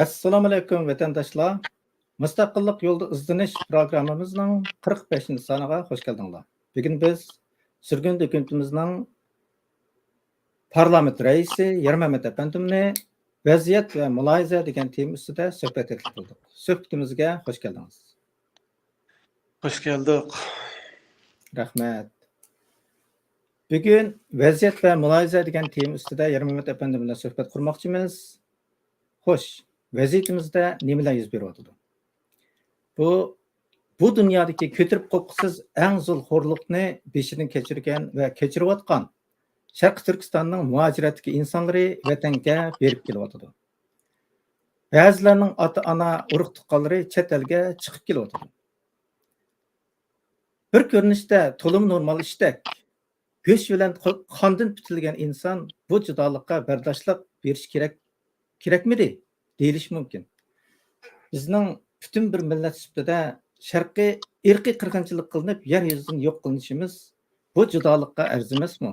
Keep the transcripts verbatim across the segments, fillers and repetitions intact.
ئەسسالامۇئەلەيكۇم، ۋەتەنداشلار! مۇستەقىللىق يولىدا ئىزدىنىش پروگراممىمىزنىڭ قىرىق بەشىنچى سانىغا خوش كەلدىڭلار. بۈگۈن بىز سۈرگۈندە ھۆكۈمىتىمىزنىڭ پارلامېنت رەئىسى يېرمەمەت ئەپەندىمنى ۋەزىيەت ۋە مۇلاھىزە دېگەن تېما ئۈستىدە سۆھبەت تەكلىپ قىلدۇق. سۆھبىتىمىزگە خوش كەلدىڭىز. خوش كەلدۇق. رەھمەت. بۈگۈن ۋەزىيەت ۋە مۇلاھىزە دېگەن تېما ئۈستىدە يېرمەمەت ئەپەندىم بىلەن سۆھبەت قۇرماقچىمىز. خوش، ۋەزىيىتىمىزدە نېمىلەر يۈز بېرىۋاتىدۇ؟ بۇ، بۇ دۇنيادىكى كۆتۈرۈپ قوپقۇسىز ئەڭ زور خورلۇقنى بېشىدىن كەچۈرگەن ۋە كەچۈرۈۋاتقان شەرقىي تۈركىستاننىڭ مۇھاجىرەتتىكى ئىنسانلىرى ۋەتەنگە بېرىپ كېلىۋاتىدۇ. بەزىلەرنىڭ ئاتا-ئانا، ئۇرۇق-تۇغقانلىرى چەت ئەلگە چىقىپ كېلىۋاتىدۇ. بىر كۆرۈنۈشتە تولىمۇ نورمال ئىشتەك، گۆش بىلەن قو-، قاندىن پۈتۈلگەن ئىنسان بۇ جۇدالىققا بەرداشلىق بېرىشى كېرەك، كېرەكمىدى؟ دېيىلىشى مۇمكىن. بىزنىڭ پۈتۈن بىر مىللەت سۈپىتىدە شەرقىي ئىرقىي قىرغىنچىلىق قىلىنىپ، يەر يۈزىدىن يوق قىلىنىشىمىز بۇ جۇدالىققا ئەرزىمەسمۇ؟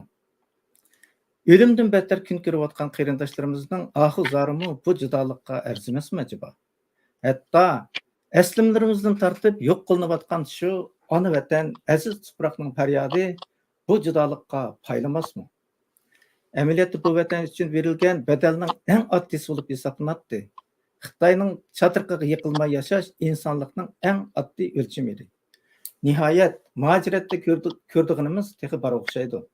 ئۆلۈمدىن بەتتەر كۈن كۆرۈۋاتقان قېرىنداشلىرىمىزنىڭ ئاھۇ زارىمۇ بۇ جۇدالىققا ئەرزىمەسمۇ ئەجەبا؟ ھەتتا ئەسلىمىلىرىمىزدىن تارتىپ يوق قىلىنىۋاتقان شۇ ئانا ۋەتەن، ئەزىز تۇپراقنىڭ پەريادى بۇ جۇدالىققا پايلىماسمۇ؟ ئەمەلىيەتتە بۇ ۋەتەن ئۈچۈن بېرىلگەن بەدەلنىڭ ئەڭ ئاددىيسى بولۇپ ھېسابلىناتتى. خىتاينىڭ چاترىقىغا يىقىلماي ياشاش ئىنسانلىقنىڭ ئەڭ ئاددىي ئۆلچىمى ئىدى. نىھايەت، مۇھاجىرەتتە كۆردى-، كۆرىدىغىنىمىز تېخى بار ئوخشايدۇ.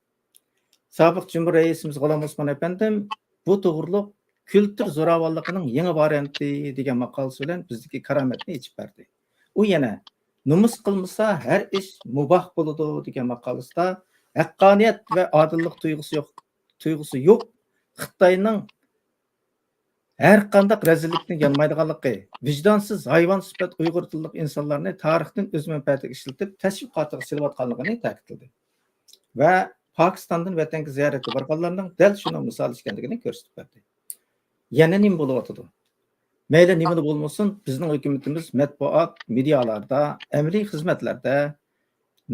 سابىق جۇمھۇر رەئىسىمىز غۇلام ئوسمان ئەپەندىم بۇ توغرۇلۇق «كۈلتۈر زوراۋانلىقىنىڭ يېڭى ۋارىيانتى» دېگەن ماقالىسى بىلەن بىزدىكى كارامەتنى ئېچىپ بەردى. ئۇ يەنە، «نومۇس قىلمىسا، ھەر ئىش مۇباھ بولىدۇ» دېگەن ماقالىسىدا ھەققانىيەت ۋە ئادىللىق تۇيغۇسى يوق، تۇيغۇسى يوق خىتاينىڭ ھەر قانداق رەزىللىكتىن يانمايدىغانلىقى، ۋىجدانسىز ھايۋان سۈپەت ئۇيغۇر تىللىق ئىنسانلارنى تارىختىن ئۆز مەنپەئەتىگە ئىشلىتىپ، تەشۋىق خاتىرىسىگە سېلىۋاتقانلىقىنى تەكىتلىدى. ۋە پاكىستاندىن ۋەتەنگە زىيارەتكە بارغانلارنىڭ دەل شۇنىڭ مىسالى ئىكەنلىكىنى كۆرسىتىپ بەردى. يەنە نېمە بولۇۋاتىدۇ؟ مەيلى نېمىلا بولمىسۇن، بىزنىڭ ھۆكۈمىتىمىز مەتبۇئات، مېدىيالاردا، ئەمەلىي خىزمەتلەردە،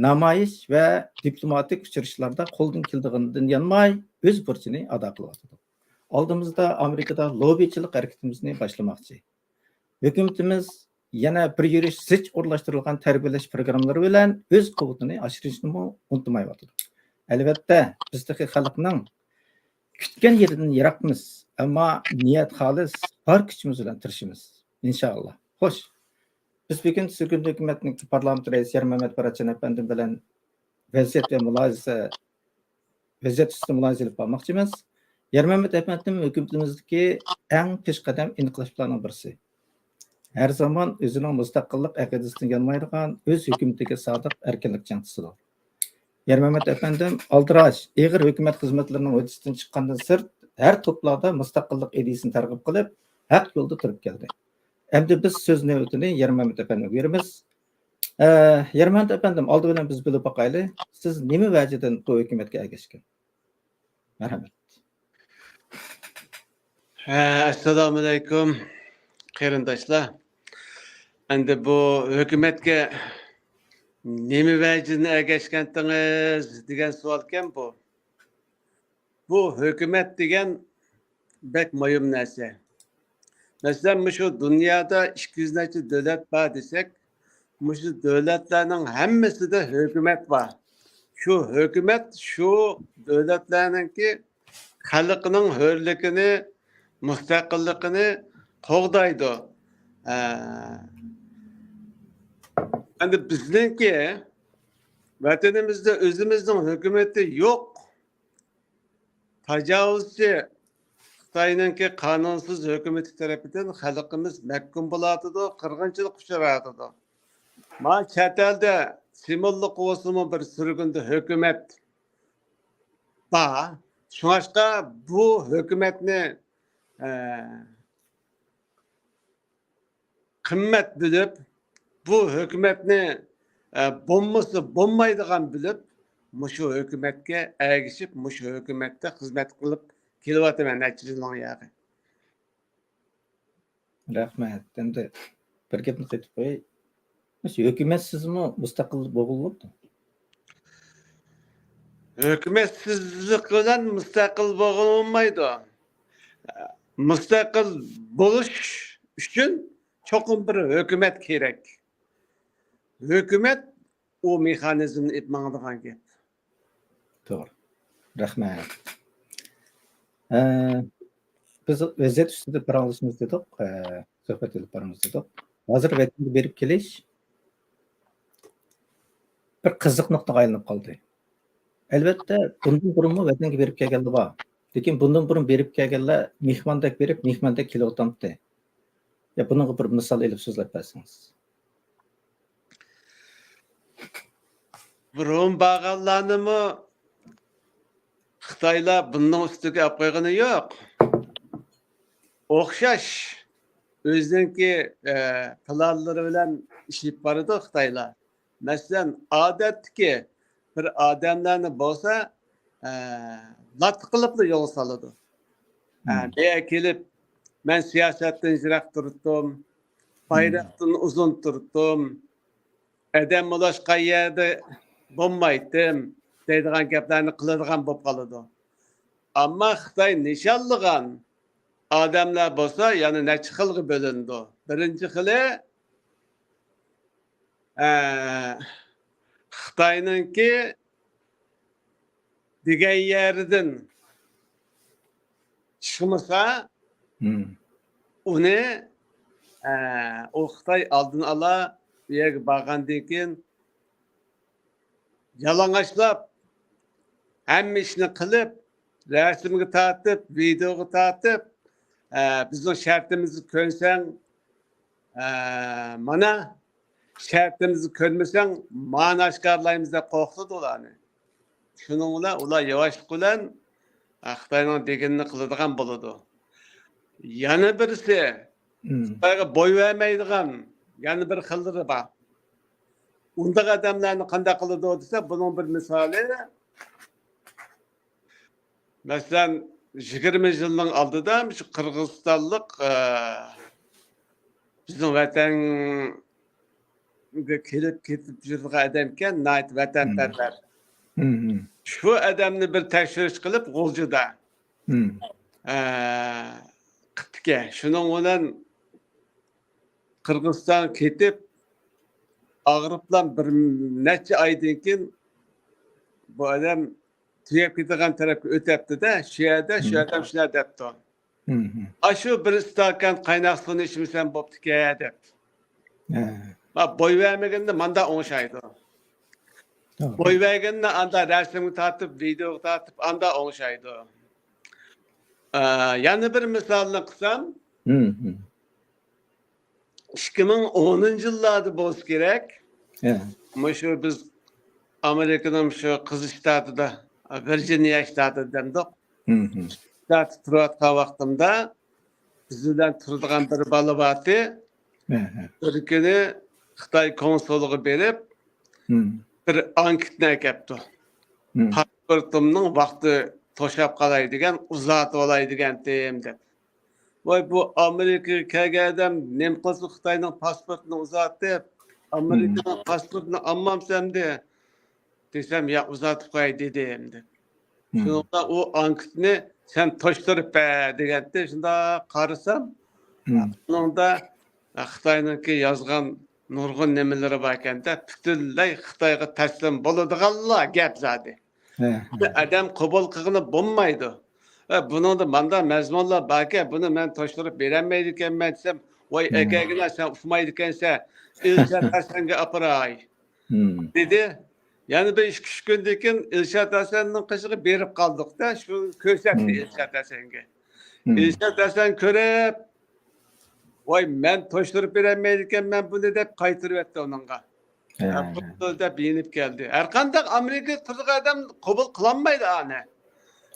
نامايىش ۋە دىپلوماتىك ئۇچرىشىشلاردا قولدىن كېلىدىغىنىدىن يانماي، ئۆز بۇرچىنى ئادا قىلىۋاتىدۇ. ئالدىمىزدا ئامېرىكىدا لوببىچىلىق ھەرىكىتىمىزنى باشلىماقچى. ھۆكۈمىتىمىز يەنە بىر يۈرۈش زىچ ئورۇنلاشتۇرۇلغان تەربىيەلەش پىروگراممىلىرى بىلەن ئۆز قۇۋۋىتىنى ئاشۇرۇشنىمۇ ئۇنتۇمايۋاتىدۇ. ئەلۋەتتە، بىز تېخى خەلقنىڭ كۈتكەن يېرىدىن يىراقمىز، ئەمما نىيەت خالىس، بار كۈچىمىز بىلەن تىرىشىمىز، ئىنشائاللا. خوش، بىز بۈگۈن سۈرگۈندە ھۆكۈمەتنىڭ پارلامېنت رەئىسى يەرمەمەت باراتجان ئەپەندىم بىلەن ۋەزىيەت ۋە مۇلاھىزە، ۋەزىيەت ئۈستىدە مۇلاھىزە ئېلىپ بارماقچىمىز. يەرمەمەت ئەپەندىم ھۆكۈمىتىمىزدىكى ئەڭ پېشقەدەم ئىنقىلابچىلارنىڭ بىرسى. ھەر زامان ئۆزىنىڭ مۇستەقىللىق ئەقىدىسىدىن يانمايدىغان، ئۆز ھۆكۈمىتىگە سادىق ئەركىنلىك جەڭچىسىدۇر. يەرمەمەت ئەپەندىم ئالدىراش، ئېغىر ھۆكۈمەت خىزمەتلىرىنىڭ ھۆددىسىدىن چىققاندىن سىرت، ھەر توپلاردا مۇستەقىللىق ئىدىيىسىنى تەرغىب قىلىپ، ھەق يولدا تۇرۇپ كەلدى. ئەمدى بىز سۆز نۆۋىتىنى يەرمەمەت ئەپەندىمگە بېرىمىز. ئە، يەرمەمەت ئەپەندىم، ئالدى بىلەن بىز بىلىپ باقايلى، سىز نېمە ۋەجىدىن بۇ ھۆكۈمەتكە ئەگەشكەن؟ مەرھەمەت. ھە، ئەسسالامۇئەلەيكۇم، قېرىنداشلار. ئەمدى بۇ ھۆكۈمەتكە نېمە ۋەجىدىن ئەگەشكەنتىڭىز دېگەن سوئالكەن بۇ. بۇ ھۆكۈمەت دېگەن بەك مۇھىم نەرسە. مەسىلەن، مۇشۇ دۇنيادا ئىككى يۈز نەچچە دۆلەت بار دېسەك، مۇشۇ دۆلەتلەرنىڭ ھەممىسىدە ھۆكۈمەت بار. شۇ ھۆكۈمەت شۇ دۆلەتلەرنىڭكى خەلقىنىڭ ھۆرلۈكىنى، مۇستەقىللىقىنى قوغدايدۇ. ھە. ئەمدى بىزنىڭكى ۋەتىنىمىزدە ئۆزىمىزنىڭ ھۆكۈمىتى يوق. تاجاۋۇزچى خىتاينىڭكى قانۇنسىز ھۆكۈمىتى تەرىپىدىن خەلقىمىز مەھكۇم بولۇۋاتىدۇ، قىرغىنچىلىققا ئۇچراۋاتىدۇ. ما چەت ئەلدە سىمۋوللۇق بولسىمۇ بىر سۈرگۈندە ھۆكۈمەت بار. شۇڭلاشقا بۇ ھۆكۈمەتنى، ئە، قىممەت بىلىپ، بۇ ھۆكۈمەتنى، ئە، بولمىسا بولمايدىغان بىلىپ، مۇشۇ ھۆكۈمەتكە ئەگىشىپ، مۇشۇ ھۆكۈمەتتە خىزمەت قىلىپ كېلىۋاتىمەن نەچچە يىلنىڭ ياغى. رەھمەت. ئەمدى بىر گەپنى قېتىپ قوياي. مۇشۇ ھۆكۈمەتسىزمۇ مۇستەقىل بولغىلى بولىدۇ؟ ھۆكۈمەتسىزلىك بىلەن مۇستەقىل بولغىلى بولمايدۇ. مۇستەقىل بولۇش ئۈچۈن چوقۇم بىر ھۆكۈمەت كېرەك. ھۆكۈمەت ئۇ مېخانىزمنى ئېلىپ ماڭىدىغان گەپ. توغرا. رەھمەت. ئە، بىز ۋەزىيەت ئۈستىدە پاراڭلىشىمىز دېدۇق، ئە، سۆھبەت ئېلىپ بارىمىز دېدۇق. ھازىر ۋەتەنگە بېرىپ كېلىش بىر قىزىق نۇقتىغا ئايلىنىپ قالدى. ئەلۋەتتە، بۇندىن بۇرۇنمۇ ۋەتەنگە بېرىپ كەلگەنلەر بار. لېكىن بۇندىن بۇرۇن بېرىپ كەلگەنلەر مېھماندەك بېرىپ، مېھماندەك كېلىۋاتامتى. يا بۇنىڭغا بىر مىسال ئېلىپ سۆزلەپ بەرسىڭىز. بۇرۇن بارغانلارنىمۇ خىتايلار بۇنىڭ ئۈستىگە ئېلىپ قويغىنى يوق. ئوخشاش ئۆزىنىڭكى، ئە، پىلانلىرى بىلەن ئىش ئېلىپ بارىدۇ خىتايلار. مەسىلەن، ئادەتتىكى بىر ئادەملەرنى بولسا، ئە، لاتا قىلىپلا يولغا سالىدۇ. ئە، بۇ يەرگە كېلىپ، مەن سىياسەتتىن يىراق تۇرۇپتۇم، بايراقتىن ئۇزۇن تۇرۇپتۇم، ئادەم ئۇلاشقان يەردە بولمايتتىم دەيدىغان گەپلەرنى قىلىدىغان بولۇپ قالىدۇ. ئەمما خىتاي نىشانلىغان ئادەملەر بولسا يەنە نەچچە خىلغا بۆلۈنىدۇ. بىرىنچى خىلى، ئە، خىتاينىڭكى دېگەن يېرىدىن چىقمىسا، ئۇنى، ئە، ئۇ خىتاي ئالدىن ئالا ئۇ يەرگە بارغاندىن كېيىن يالىڭاچلاپ، ھەممە ئىشنى قىلىپ، رەسىمگە تارتىپ، ۋىدېئوغا تارتىپ، ئە، بىزنىڭ شەرتىمىزنى كۆرسەڭ، ئە، مانا، شەرتىمىزنى كۆرمىسەڭ، مانا ئاشكارىلايمىز دەپ قورقۇتىدۇ ئۇلارنى. شۇنىڭ بىلەن ئۇلار ياۋاشلىق بىلەن، ئە، خىتاينىڭ دېگىنىنى قىلىدىغان بولىدۇ. يەنە بىرسى، خىتايغا بوي بەرمەيدىغان يەنە بىر خىللىرى بار. ئۇنداق ئادەملەرنى قانداق قىلىدۇ دېسە، بۇنىڭ بىر مىسالى، مەسىلەن، يىگىرمە يىلنىڭ ئالدىدا مۇشۇ قىرغىزىستانلىق، ئە، بىزنىڭ ۋەتەنگە كېلىپ كېتىپ يۈرىدىغان ئادەمكەن، ناھايىتى ۋەتەنپەرۋەر. شۇ ئادەمنى بىر تەكشۈرۈش قىلىپ، غۇلجىدا، ئە، قىپتىكەن. شۇنىڭ بىلەن قىرغىزىستانغا كېتىپ، ئاغرىپلا بىر نەچچە ئايدىن كېيىن بۇ ئادەم تۈگەپ كېتىدىغان تەرەپكە ئۆتەپتۇ-دە، شۇ يەردە شۇ ئادەم شۇنداق دەپتۇ. ئاشۇ بىر ئىستاكان قايناق سۇنى ئىچمىسەم بوپتىكەن دەپ. ما بوي بەرمىگەندە ماندا ئوڭشايدۇ. بوي بەرگەندە ئاندا رەسىمگە تارتىپ، ۋىدېئوغا تارتىپ، ئاندا ئوڭشايدۇ. ئە، يەنە بىر مىسالنى قىلسام، ئىككى مىڭ ئونىنچى يىللاردا بولسا كېرەك، مۇشۇ بىز ئامېرىكىنىڭ شۇ قىزىل شتاتىدا، ۋىرجىنىيە شتاتى دەمدۇق. شتاتتا تۇرۇۋاتقان ۋاقتىمدا بىز بىلەن تۇرىدىغان بىر بالا بارتى. بىر كۈنى خىتاي كونسۇلىغا بېرىپ، بىر ئانكېتنى ئەكەپتۇ. پاسپورتۇمنىڭ ۋاقتى توشاپ قالاي دېگەن، ئۇزارتىۋالاي دېگەنتىم دەپ. ۋاي، بۇ ئامېرىكىغا كەلگەن ئادەم نېمە قىلسۇن، خىتاينىڭ پاسپورتىنى ئۇزارتىپ، ئامېرىكىنىڭ پاسپورتىنى ئالمامسەن دە دېسەم، ياق، ئۇزارتىپ قوياي دېدىم دەپ. شۇنىڭدا ئۇ ئانكېتنى سەن توشتۇرۇپ بەر دېگەنتى. شۇنداق قارىسام، ئۇنىڭدا خىتاينىڭكى يازغان نۇرغۇن نېمىلىرى باركەن-دە، پۈتۈنلەي خىتايغا تەسلىم بولىدىغانلا گەپ زادى. ئادەم قوبۇل قىلغىلى بولمايدۇ. ۋە بۇنىڭدا ماندا مەزمۇنلار باركەن، بۇنى مەن توشتۇرۇپ بېرەلمەيدىكەنمەن دېسەم، ۋاي ئەكەگىنە، سەن ئۇقمايدىكەنسەن، ئىلشات ھەسەنگە ئاپىراي دېدى. يەنە بىر ئىككى ئۈچ كۈندىن كېيىن ئىلشات ھەسەننىڭ قېشىغا بېرىپ قالدۇق-دە، شۇ كۆرسەتتى ئىلشات ھەسەنگە. ئىلشات ھەسەن كۆرۈپ، ۋاي، مەن توشتۇرۇپ بېرەلمەيدىكەنمەن بۇنى دەپ قايتۇرۇۋەتتى ئۇنىڭغا. بولدى دەپ يېنىپ كەلدى. ھەرقانداق ئامېرىكىدا تۇرىدىغان ئادەم قوبۇل قىلالمايدۇ ئانى.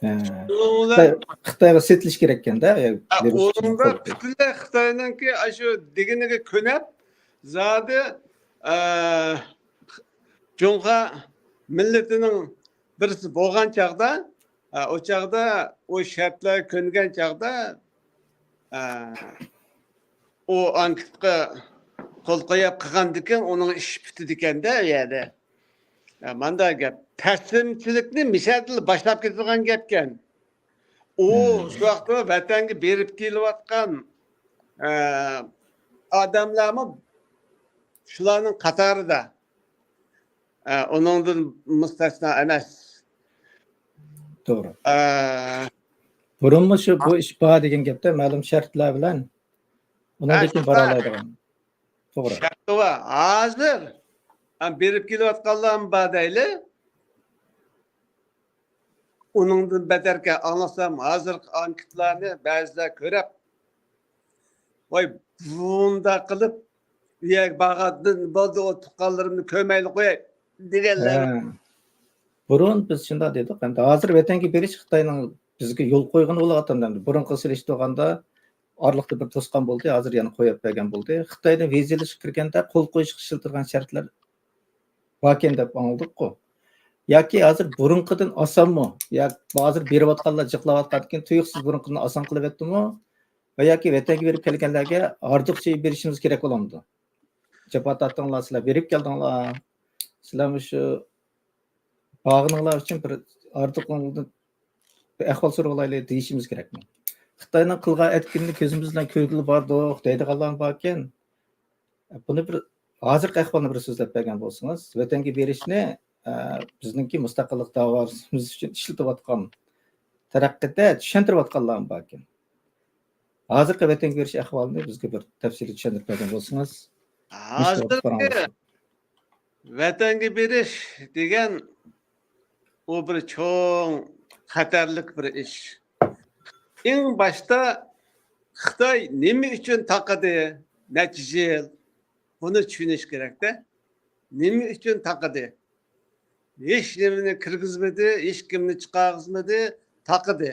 شۇنىڭ بىلەن خىتاي، خىتايغا سېتىلىش كېرەككەن-دە. ئۇنىڭدا پۈتۈنلەي خىتاينىڭكى ئاشۇ دېگىنىگە كۆنۈپ، زادى، ئە، جۇڭخۇا مىللىتىنىڭ بىرسى بولغان چاغدا، ئە، ئۇ چاغدا ئۇ شەرتلەرگە كۆنگەن چاغدا، ئە، ئۇ ئانكېتقا قول قويۇپ قىلغاندىكىن ئۇنىڭ ئىشى پۈتىدىكەن-دە ئۇ يەردە. ئە، ماندا گەپ. تەسلىمچىلىكنى مىشەدىلا باشلاپ كېتىدىغان گەپكەن. ئۇ شۇ ۋاقىتتا ۋەتەنگە بېرىپ كېلىۋاتقان ئە، ئادەملەرمۇ شۇلارنىڭ قاتارىدا. ئە، ئۇنىڭدىن مۇستەسنا ئەمەس. توغرا. ئە، بۇرۇنمۇ شۇ، بۇ ئىش بار دېگەن گەپتە، مەلۇم شەرتلەر بىلەن. ئۇنىڭدىن كېيىن بارالايدىغان. توغرا. شەرتى بار. ھازىر، ئە، بېرىپ كېلىۋاتقانلارمۇ بار دەيلى. ئۇنىڭدىن بەتەركەن، ئاڭلىسام، ھازىرقى ئانكېتلارنى بەزىلەر كۆرۈپ، ۋاي، بۇنداق قىلىپ، ئۇ يەرگە بارغاندىن بولدى، ئۇ تۇغقانلىرىمنى كۆرمەيلا قوياي، دېگەنلەر. ھە. بۇرۇن بىز شۇنداق دېدۇق. ئەمدى ھازىر ۋەتەنگە بېرىش خىتاينىڭ بىزگە يول قويغىنى بولۇۋاتامدۇ ئەمدى. بۇرۇنقى سېلىشتۇرغاندا ئارىلىقتا بىر توسقان بولدى، ھازىر يەنە قويۇپ بەرگەن بولدى. خىتايدىن ۋىزا ئېلىشقا كىرگەندە قول قويۇشقا ئىشلىتىدىغان شەرتلەر باركەن دەپ ئاڭلىدۇققۇ. ياكى ھازىر بۇرۇنقىدىن ئاسانمۇ؟ يا ھازىر بېرىۋاتقانلار جىقلاۋاتقاندىكىن تۇيۇقسىز بۇرۇنقىدىن ئاسان قىلىۋەتتىمۇ؟ ۋە ياكى ۋەتەنگە بېرىپ كەلگەنلەرگە ھاردۇق چېيى بېرىشىمىز كېرەك بولامدۇ؟ جاپا تارتتىڭلار، سىلەر بېرىپ كەلدىڭلار. سىلەر مۇشۇ بارغىنىڭلار ئۈچۈن بىر ھاردۇقىڭلاردىن بىر ئەھۋال سورىۋالايلى دېيىشىمىز كېرەكمۇ؟ خىتاينىڭ قىلغان ئەتكىنىنى كۆزىمىز بىلەن كۆرگىلى باردۇق دەيدىغانلارمۇ باركەن. بۇنى بىر، ھازىرقى ئەھۋالنى بىر سۆزلەپ بەرگەن بولسىڭىز، ۋەتەنگە بېرىشنى، ئە، بىزنىڭكى مۇستەقىللىق داۋاسىمىز ئۈچۈن ئىشلىتىۋاتقان، تەرەققىياتتا چۈشەندۈرۈۋاتقانلارمۇ باركەن. ھازىرقى ۋەتەنگە بېرىش ئەھۋالىنى بىزگە بىر تەپسىلىي چۈشەندۈرۈپ بەرگەن بولسىڭىز. ھازىرقى ۋەتەنگە بېرىش دېگەن ئۇ بىر چوڭ خەتەرلىك بىر ئىش. ئەڭ باشتا خىتاي نېمە ئۈچۈن تاقىدى نەچچە يىل؟ بۇنى چۈشىنىش كېرەكتە. نېمە ئۈچۈن تاقىدى؟ ھېچ نېمىنى كىرگۈزمىدى، ھېچ كىمنى چىقارغۇزمىدى، تاقىدى.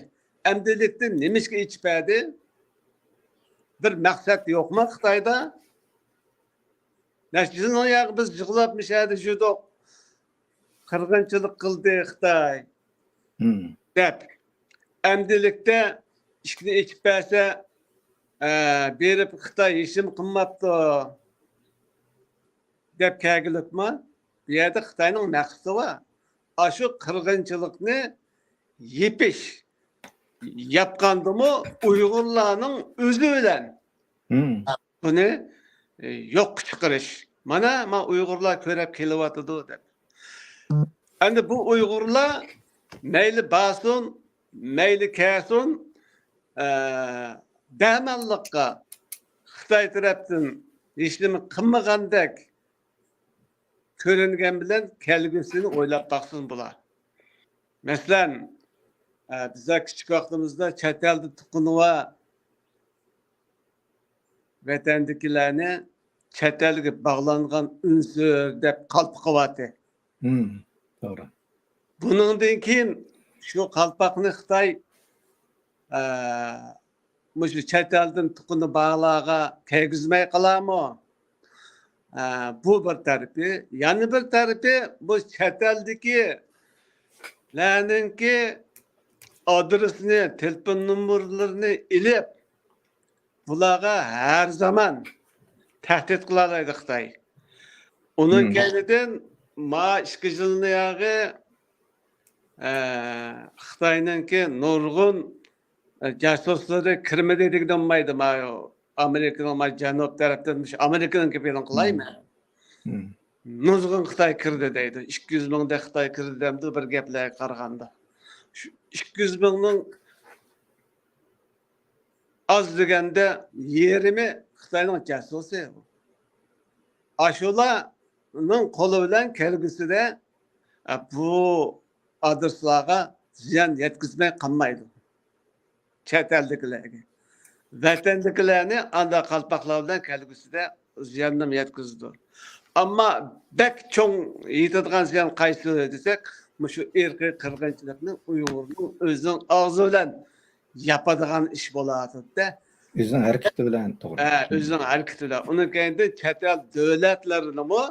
ئەمدىلىكتە نېمىشقا ئېچىپ بەردى؟ بىر مەقسەت يوقمۇ خىتايدا؟ نەچچە يىلنىڭ ياقى بىز يىغلاپ مۇشۇ يەردە يۈردۇق. قىرغىنچىلىق قىلدى خىتاي، دەپ. ئەمدىلىكتە ئىشىكنى ئېچىپ بەرسە، ئە، بېرىپ خىتاي ھېچنېمە قىلماپتۇ، دەپ كەلگۈلۈكمۇ؟ بۇ يەردە خىتاينىڭ مەقسىتى بار. ئاشۇ قىرغىنچىلىقنى يېپىش. ياپقاندىمۇ ئۇيغۇرلارنىڭ ئۆزى بىلەن بۇنى، ئە، يوققا چىقىرىش. مانا، ما ئۇيغۇرلار كۆرۈپ كېلىۋاتىدۇ دەپ. ئەمدى بۇ ئۇيغۇرلار مەيلى بارسۇن، مەيلى كەلسۇن، ئە، دەماللىققا خىتاي تەرەپتىن ھېچنېمە قىلمىغاندەك كۆرۈنگەن بىلەن كەلگۈسىنى ئويلاپ باقسۇن بۇلار. مەسىلەن، ئە، بىزلەر كىچىك ۋاقتىمىزدا چەت ئەلدە تۇغقىنى بار ۋەتەندىكىلەرنى چەت ئەلگە باغلانغان ئۈنسۈر دەپ قالپىقىۋاتى. توغرا. بۇنىڭدىن كېيىن شۇ قالپاقنى خىتاي، ئە، مۇشۇ چەت ئەلدىن تۇغقىنى بارلارغا كىرگۈزمەي قالارمۇ؟ ئە، بۇ بىر تەرىپى. يەنە بىر تەرىپى، بۇ چەت ئەلدىكىلەرنىڭكى ئادرېسىنى، تېلېفون نومۇرلىرىنى ئېلىپ، بۇلارغا ھەر زامان تەھدىت قىلالايدۇ خىتاي. ئۇنىڭ كەينىدىن ما ئىككى يىلنى ياغى، ئە، خىتاينىڭكى نۇرغۇن، ئە، جاسۇسلىرى كىرمىدى دېگىلى بولمايدۇ. ما ئامېرىكىنىڭ ما جەنۇب تەرەپتىن، مۇشۇ ئامېرىكىنىڭكى پىلان قىلايمەن. نۇرغۇن خىتاي كىردى دەيدۇ. ئىككى يۈز مىڭدەك خىتاي كىردى دەمدۇ بىر گەپلەرگە قارىغاندا. شۇ ئىككى يۈز مىڭنىڭ ئاز دېگەندە يېرىمى خىتاينىڭ جاسۇسى. ئاشۇلارنىڭ قولى بىلەن كەلگۈسىدە، ئە، بۇ ئادرېسلارغا زىيان يەتكۈزمەي قالمايدۇ. چەت ئەلدىكىلەرگە. ۋەتەندىكىلەرنى ئانداق قالپاقلار بىلەن كەلگۈسىدە زىياننىمۇ يەتكۈزىدۇ. ئەمما بەك چوڭ يېتىدىغان زىيان قايسى دېسەك، مۇشۇ ئىرقىي قىرغىنچىلىقنى ئۇيغۇرنىڭ ئۆزىنىڭ ئاغزى بىلەن ياپىدىغان ئىش بولاتتى. ئۆزىنىڭ ھەرىكىتى بىلەن، توغرا. ھە، ئۆزىنىڭ ھەرىكىتى بىلەن. ئۇنىڭ كەينىدىن چەت ئەل دۆلەتلىرىنىمۇ،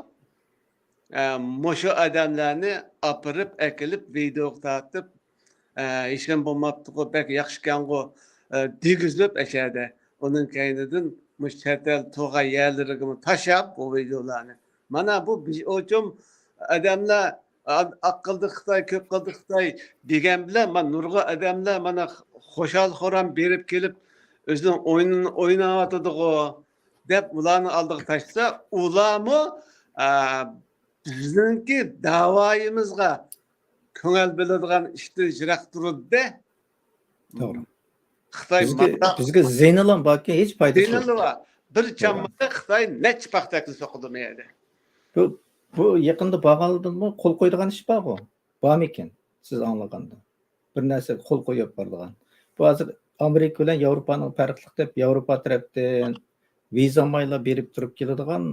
ئە، مۇشۇ ئادەملەرنى ئاپىرىپ، ئەكېلىپ، ۋىدېوغا تارتىپ، ئە، ھېچنېمە بولماپتىغۇ، بەك ياخشىكەنغۇ، ئە، دېگۈزۈپ ئەشەدە. ئۇنىڭ كەينىدىن مۇشۇ چەت ئەل تۇرغان يەرلىرىگىمۇ تاشلاپ بۇ ۋىدېولارنى. مانا بۇ بىز ئوچۇم ئادەملەر، ئا-، ئاق قىلدى خىتاي، كۆپ قىلدى خىتاي دېگەن بىلەن، مانا نۇرغۇن ئادەملەر مانا خۇشال-خۇرام بېرىپ كېلىپ، ئۆزىنىڭ ئويۇنىنى ئويناۋاتىدىغۇ دەپ ئۇلارنىڭ ئالدىغا تاشلىسا، ئۇلارمۇ، ئە، بىزنىڭكى داۋايىمىزغا كۆڭۈل بۆلىدىغان ئىشتىن يىراق تۇرىدۇ. توغرا. خىتاي بىزگە، ماتا بىزگە زىيىنىلا باركى، ھېچ پايدىسى يوق. زىيىنىلا بار. بىر توغرا. چاممىدا خىتاي نەچچە پاختەكنى سوقىدۇ مۇ يەردە. بۇ، بۇ يېقىندا بارغانلىرىدىنمۇ قول قويىدىغان ئىش بارغۇ؟ بارمىكىن، سىز ئاڭلىغاندا؟ بىر نەرسىگە قول قويۇپ بارىدىغان. بۇ ھازىر ئامېرىكا بىلەن ياۋروپانىڭ پەرقلىق دەپ، ياۋروپا تەرەپتىن ۋىزا ئالمايلا بېرىپ تۇرۇپ كېلىدىغان،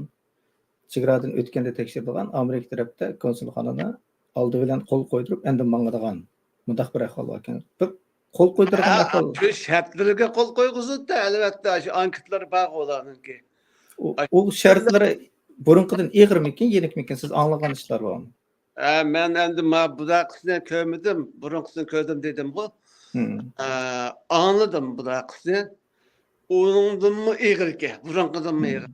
چېگرادىن ئۆتكەندە تەكشۈرىدىغان ئامېرىكا تەرەپتە كونسۇلخانىدا ئالدى بىلەن قول قويدۇرۇپ، ئاندىن ماڭىدىغان مۇنداق بىر ئەھۋال باركەن. بىر قول قويدۇرغان ھە، ئەھۋال. شۇ شەرتلىرىگە قول قويغۇزۇپتۇ، ئەلۋەتتە، شۇ ئانكېتلار بارغۇ ئۇلارنىڭكى. ئۇ، ئۇ شەرتلىرى بۇرۇنقىدىن ئېغىرمىكىن، يېنىكمىكىن، سىز ئاڭلىغان ئىشلار بارمۇ؟ ھە، مەن ئەمدى ما بۇداقىسىنى كۆرمىدىم، بۇرۇنقىسىنى كۆردۈم دېدىمغۇ. ھە، ئاڭلىدىم بۇداقىسىنى. ئۇنىڭدىنمۇ ئېغىركەن، بۇرۇنقىدىنمۇ ئېغىر.